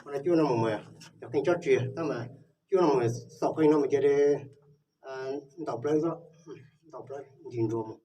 Ua no coj no mus mas cov qeej tsob tsia tab mas coj no mus xaus qeej no mus ces ntaus plawv xwb, ntaus plawv ncig nruas mus.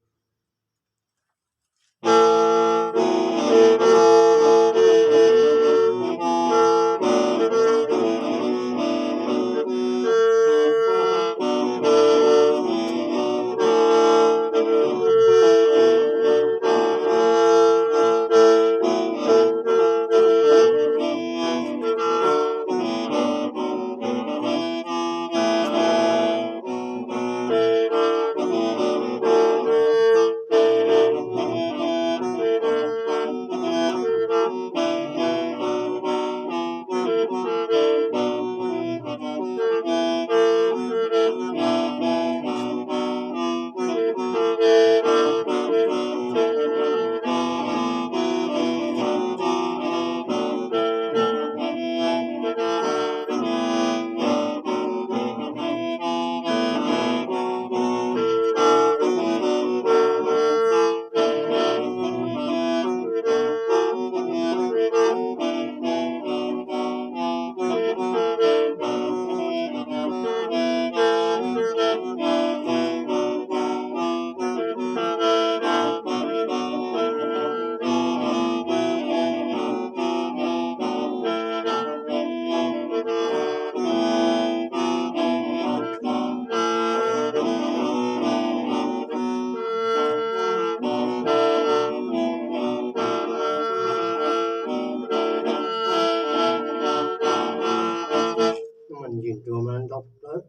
Ncig nruas mas ntaus plawv,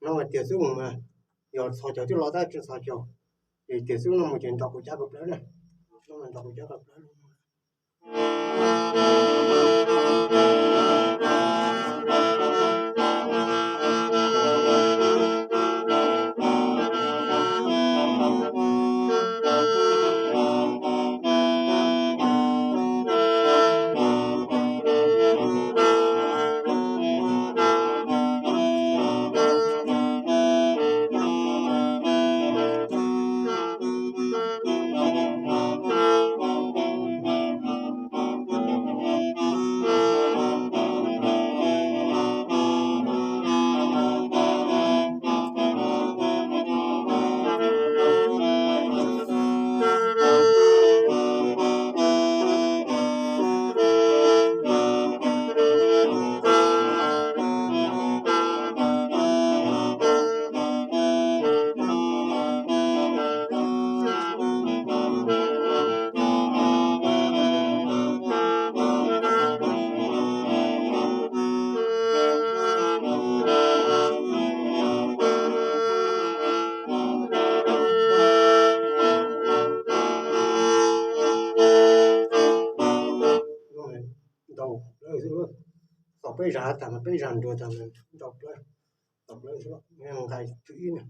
no mas tias xwb mus mas yog txhos caug twb los tab tsis txhos caug, ces tias xwb no mus ces ntaus kaum cab kaum plawv na, no mas ntaus kaum cab kaum plawv. Ntaus plawv xwb, thaum peb zag tag mas peb zag nruas tag mas ntaus plawv, ntaus plawv xwb, nqai tswv ib na.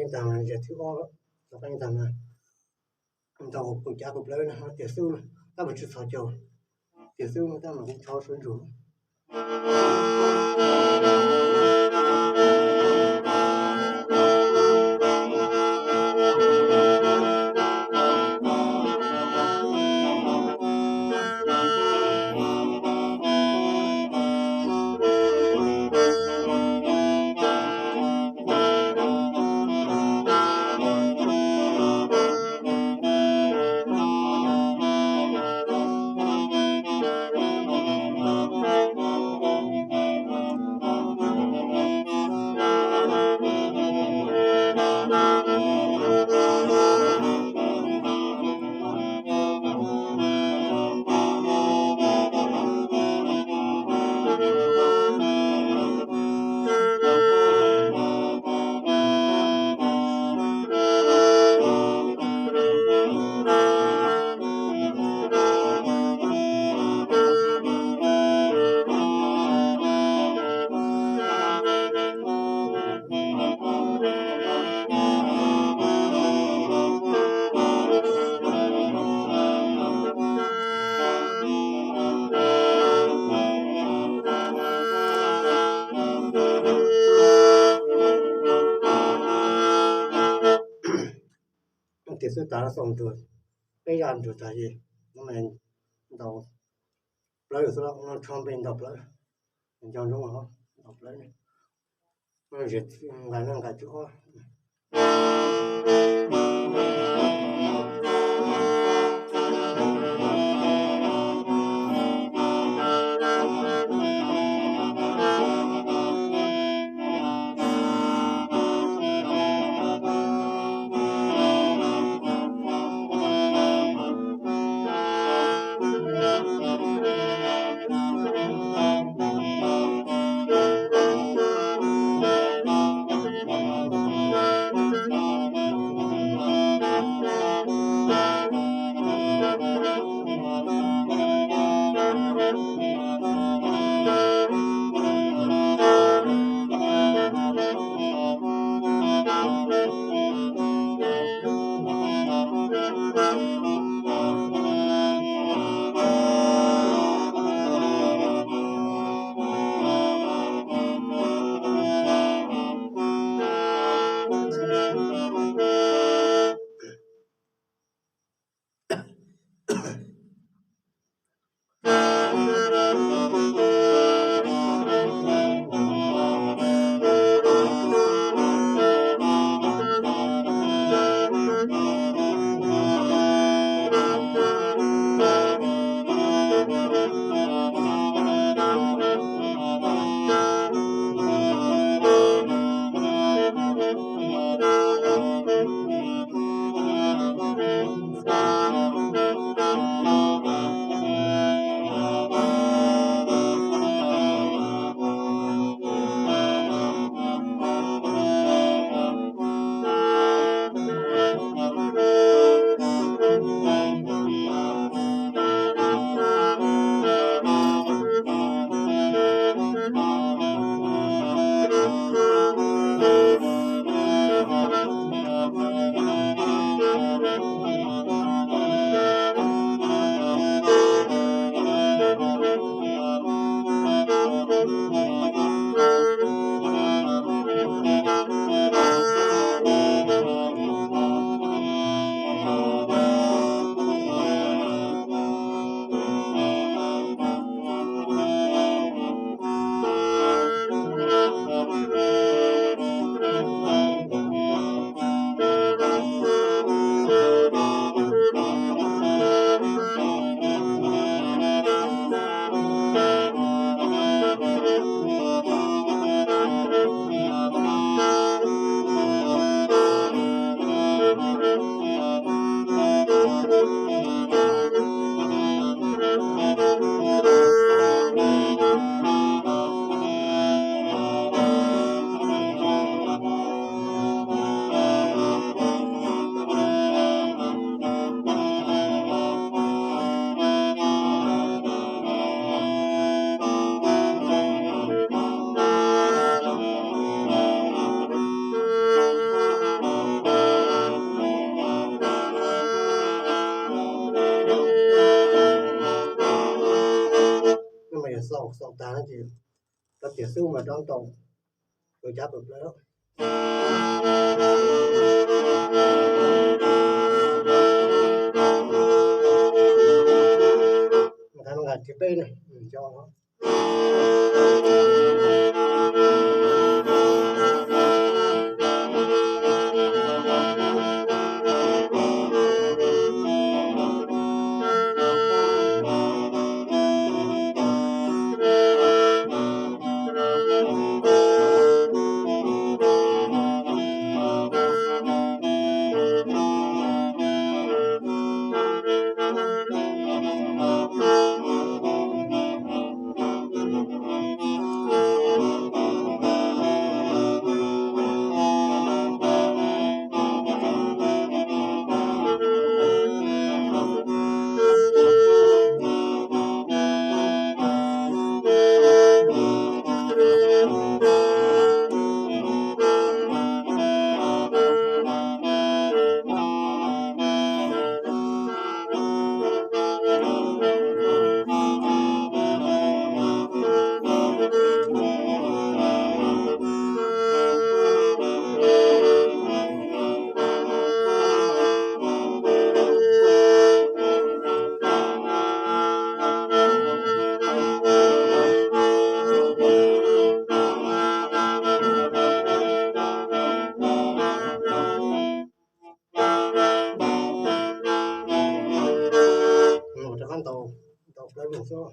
Ntag, zaj thib ob, tau qeeb ntag na. Ntau kuv cav kuv plawv no, tiam xub no tab mas tsis txhos caug, tiam xub no tab mas kuv tshov suav ntsug. Tiam xwb tas xaus nrug peb zaj nrug tag ces no mas ntaus plawv xwb, no tsho npe ntaus plawv, nco ntsoov ntaus plawv, nqa nqa tsw ob. Tiam xub mas rov ntaus tus cab pawg plaub. Nqa nqa tis peb ne, nco. Rov qab ntaus, ntaus plaub lub xwb.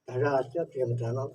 Tag zaj cov tiag mus tag no.